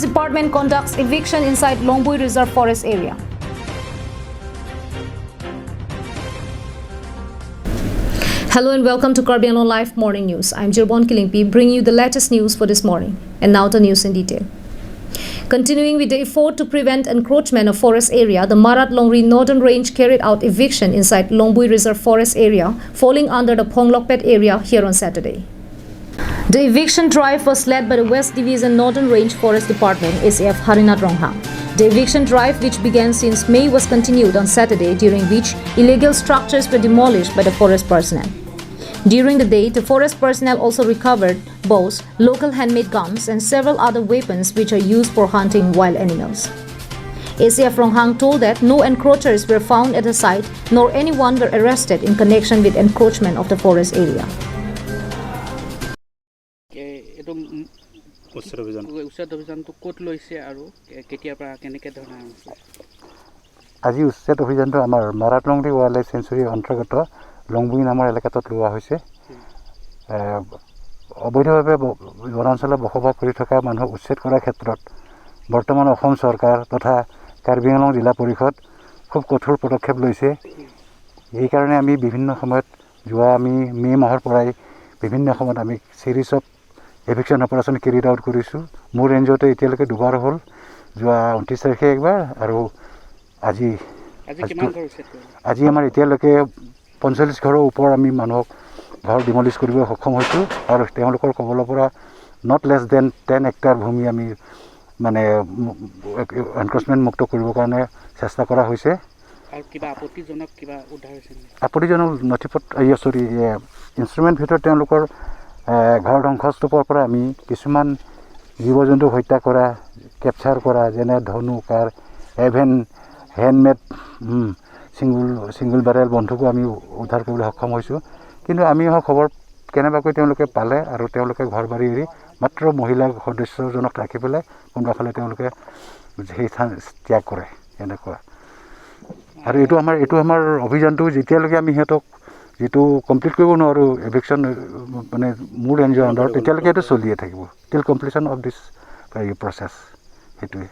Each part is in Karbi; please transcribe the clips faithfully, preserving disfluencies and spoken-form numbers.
Department conducts eviction inside Longbui Reserve Forest area. Hello and welcome to Karbi Anglong Live Morning News. I'm Jirbon Killingpi, bringing you the latest news for this morning. And now the news in detail. Continuing with the effort to prevent encroachment of forest area, the Marat Longri Northern Range carried out eviction inside Longbui Reserve Forest area, falling under the Phonglokpet area here on Saturday. The eviction drive was led by the West Division Northern Range Forest Department, A C F, Harinath Ronghang. The eviction drive, which began since May, was continued on Saturday, during which illegal structures were demolished by the forest personnel. During the day, the forest personnel also recovered bows, local handmade guns, and several other weapons which are used for hunting wild animals. A C F Ronghang told that no encroachers were found at the site, nor anyone were arrested in connection with encroachment of the forest area. এ, এইটো উম, উচ্ছেদ অভিযান। উচ্ছেদ অভিযানটো ক'ত লৈছে আৰু কে-, কেতিয়াৰ পৰা কেনেকে ধৰণে আৰম্ভ কৰিছে? আজি উচ্ছেদ অভিযানটো আমাৰ মাৰাট লংৰি ৱাইল্ড লাইফ চেঞ্চুৰীৰ অন্তৰ্গত লংবুই নামৰ এলেকাটোত লোৱা হৈছে। এ, অবৈধভাৱে ব-, বনাঞ্চলত বসবাস কৰি থকা মানুহক উচ্ছেদ কৰাৰ ক্ষেত্ৰত বৰ্তমান অসম চৰকাৰ তথা কাৰ্বি আংলং জিলা পৰিষদ খুব কঠোৰ পদক্ষেপ লৈছে। এইকাৰণে আমি বিভিন্ন সময়ত, যোৱা আমি মে' মাহৰ পৰাই বিভিন্ন সময়ত আমি series of eviction operation carried out কৰিছোঁ। মোৰ ৰেঞ্জতে এতিয়ালৈকে দুবাৰ হ'ল, যোৱা ঊনত্ৰিছ তাৰিখে একবাৰ আৰু আজি। আজি আজি কিমান তো-, ঘৰ উচ্ছেদ কৰিলে? আজি আমাৰ এতিয়ালৈকে পঞ্চল্লিছ ঘৰৰ ওপৰ আমি মানুহক ঘৰ ডিমলিছ কৰিব সক্ষম হৈছোঁ আৰু তেওঁলোকৰ কবলৰ পৰা not less than ten hectare ভূমি আমি মানে এনক্ৰচমেণ্ট মুক্ত কৰিবৰ কাৰণে চেষ্টা কৰা হৈছে। আৰু কিবা আপত্তিজনক কিবা উদ্ধাৰ হৈছে নেকি? আপত্তিজনক নথি পত্ৰ, এই, চৰি, এ, ইনষ্ট্ৰুমেণ্ট ভিতৰত তেওঁলোকৰ, এ, ঘৰ ধ্বংসস্তূপৰ পৰা আমি কিছুমান জীৱ জন্তু হত্যা কৰা, কেপচাৰ কৰা, যেনে ধনু, কাৰ, এভেন হেণ্ডমেড, উম, ছিংগুল, ছিংগুল বেৰেল বন্দুকো আমি উদ্ধাৰ কৰিবলৈ সক্ষম হৈছোঁ। কিন্তু আমি অহা খবৰ কেনেবাকৈ তেওঁলোকে পালে আৰু তেওঁলোকে ঘৰ বাৰী এৰি মাত্ৰ মহিলা সদস্যজনক ৰাখি পেলাই কোনোবা ফালে তেওঁলোকে সেই স্থান ত্যাগ কৰে, এনেকুৱা। আৰু এইটো আমাৰ, এইটো আমাৰ অভিযানটো যেতিয়ালৈকে আমি সিহঁতক যিটো কমপ্লিট কৰিব নোৱাৰোঁ, এভিকশ্যন, মানে, মোৰ ৰেঞ্জৰ আণ্ডাৰত, তেতিয়ালৈকে এইটো চলিয়ে থাকিব, till completion of this, এই, প্ৰচেছ। সেইটোৱে।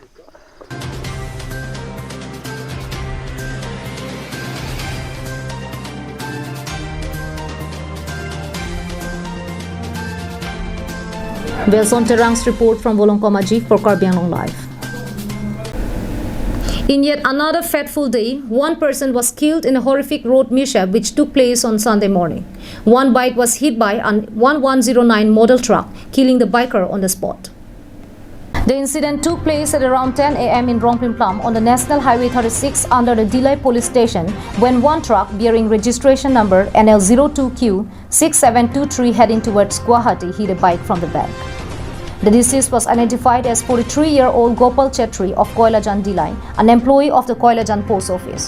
Wilson Terang's report from Volongkom Ajik for Karbi Anglong Live. In yet another fateful day, one person was killed in a horrific road mishap which took place on Sunday morning. One bike was hit by an one one zero nine model truck, killing the biker on the spot. The incident took place at around ten a m in Rongplimplam on the National Highway thirty-six under the Dillai Police Station when one truck bearing registration number N L zero two Q six seven two three heading towards Guwahati hit a bike from the back. The deceased was identified as forty-three-year-old Gopal Chetri of Koilajan Dillai, an employee of the Koilajan Post Office.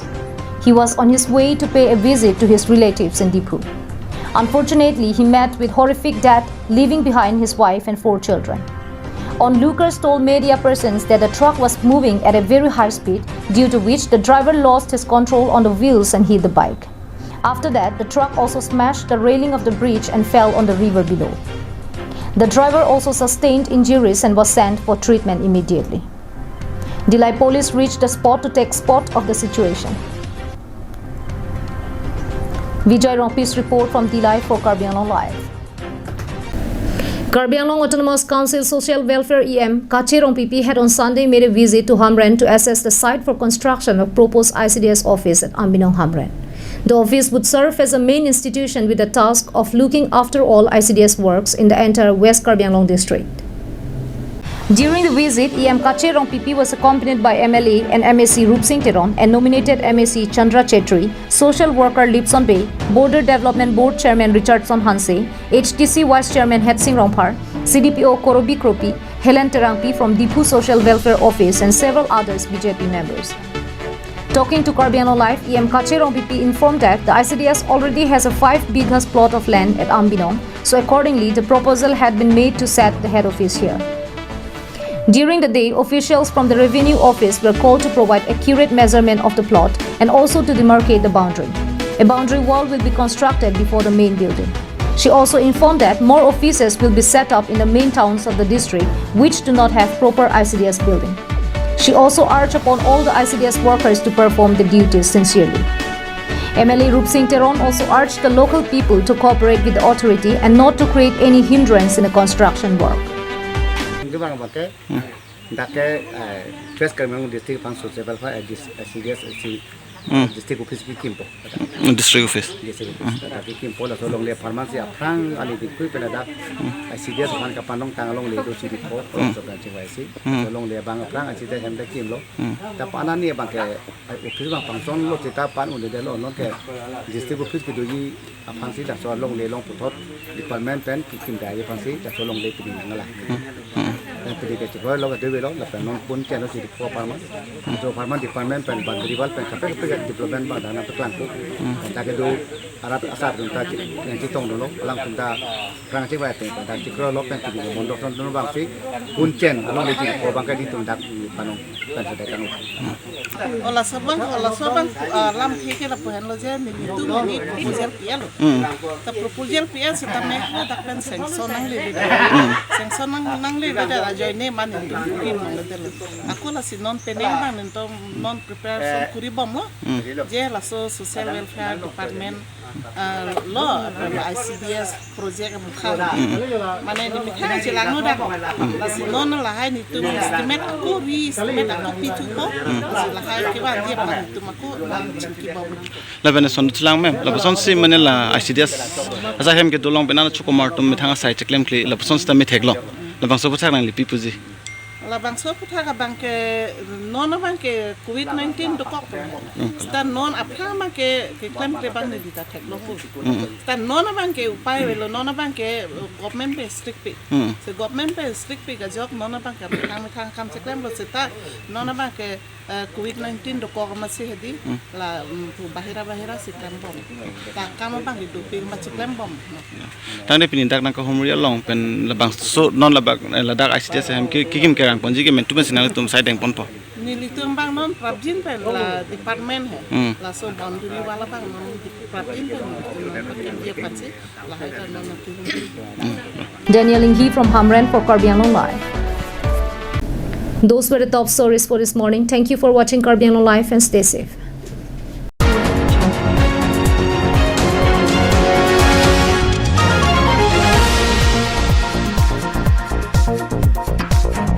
He was on his way to pay a visit to his relatives in Diphu. Unfortunately, he met with horrific death, leaving behind his wife and four children. Onlookers told media persons that the truck was moving at a very high speed, due to which the driver lost his control on the wheels and hit the bike. After that, the truck also smashed the railing of the bridge and fell on the river below. The driver also sustained injuries and was sent for treatment immediately. Dillai police reached the spot to take stock of the situation. Vijay Rongpi's report from Dillai for Karbi Anglong Live. Karbi Anglong Autonomous Council Social Welfare E M Kache Rongpipi had on Sunday made a visit to Hamren to assess the site for construction of proposed I C D S office at Angbinong Hamren. The office would serve as a main institution with the task of looking after all I C D S works in the entire West Karbi Anglong district. During the visit, E M Kache Rongpipi was accompanied by M L A and M A C Rupsing Teron and nominated M A C Chandra Chetri, social worker Lipson Bey, Border Development Board Chairman Richardson Hanse, H D C Vice Chairman Hetsing Rongphar, C D P O Korobi Kropi, Helen Terangpi from Diphu Social Welfare Office and several others B J P members. Talking to Karbi Anglong Live, E M Kache Rongpipi informed that the I C D S already has a five bighas plot of land at Angbinong, so accordingly, the proposal had been made to set the head office here. During the day, officials from the Revenue Office were called to provide accurate measurement of the plot and also to demarcate the boundary. A boundary wall will be constructed before the main building. She also informed that more offices will be set up in the main towns of the district which do not have proper I C D S building. She also urged upon all the I C D S workers to perform the duties sincerely. M L A Rupsing Teron also urged the local people to cooperate with the authority and not to create any hindrance in the construction work. Ang kevang abangke, dak ke, eh, West Karbi Anglong District aphan social welfare, eh, dis-, eh, C D S, eh, si-, Hmm. District Office kekimpo. Mm, District Office. District Office. Dak kekimpo laso longle apharman si aphrang ali dikui pen ladak, eh, C D S aphan kapanongtang alongle do si dikpo, so kan chingvai si. Hmm. So longle abang aphrang, eh, C D S hem dak kimlo. Hmm. Dak panani abangke, eh, office abang function lo seta pan un-edetlo, non ke District Office kedoji aphansi dak so longle along puthot department pen kekim dai aphansi dak so longle pini nanglang. Dak pini ke chikoi lo, kedo avelo, lapen non pun channel si dikpo apharman. So apharman department pen boundary wall pen kaprek kaprek development abang dak nangpaklangpo. Dak kedo arat asar dun ta chi-, yang chitongdunlo, alangtum ta aphrang chingvai ateng pen dak chikroilo pen pini ke mondok son dun abangsi pun chen alongle chikpo abangke nelitum dak panong pen sedekang. O laso abang, o laso abang, ah, lamthe ke lapu henlo je nelitum neli proposal pi-etlo. Ta proposal pi-et sitame hadak pen sanction nanglele. Sanction nang, nanglele, ajoy ne ma nelitum pi nanglele. Ako lasi non penang abang nelitum non preparation kuri bomlo. Je laso social welfare department, ah, lo, I C D S project mukha. Mane neli methang chelanglo dak. Lasi non lahai nelitum estimate ako, re-estimate ako pithupo. Lasi lahai kevang dia pa nelitum ako chingki bom. Lapen son chelang mem, lapuson si mane la I C D S asai hem kedo along pen nangchokomar atum methang asai cheklemkle, lapuson seta metheklo. Labangso aphuthak nangli pi puji. Labangso aphuthak abangke non abangke covid nineteen dokok. Seta non aphrang abangke keklemkle abang neli ta theklo pu. Seta non abangke upai avelo, non abangke, uh, government pen strict pi. Hmm. So government pen strict pi kejok non abangke methang methang kam cheklemlo seta non abangke, uh, covid nineteen dokok amatsi hedi la, um, pu bahira bahira si klem bom. Ta kam abangke dopik amat cheklem bom. Tangte pini dak nangkahumri along pen labangso non labak, eh, ladak I C D S hem ke kekim kerang ponji ke mentu pen si nangtum sai dengponpo. Nelitum abang non prapjin pen la department he. Hmm. Laso boundary wall abang non prapjin pen nelitum non prapjin dia pansi lahai ta non nelitum. Daniel Inghi from Hamren for Karbi Anglong Live. Those were the top stories for this morning. Thank you for watching Karbi Anglong Live and stay safe.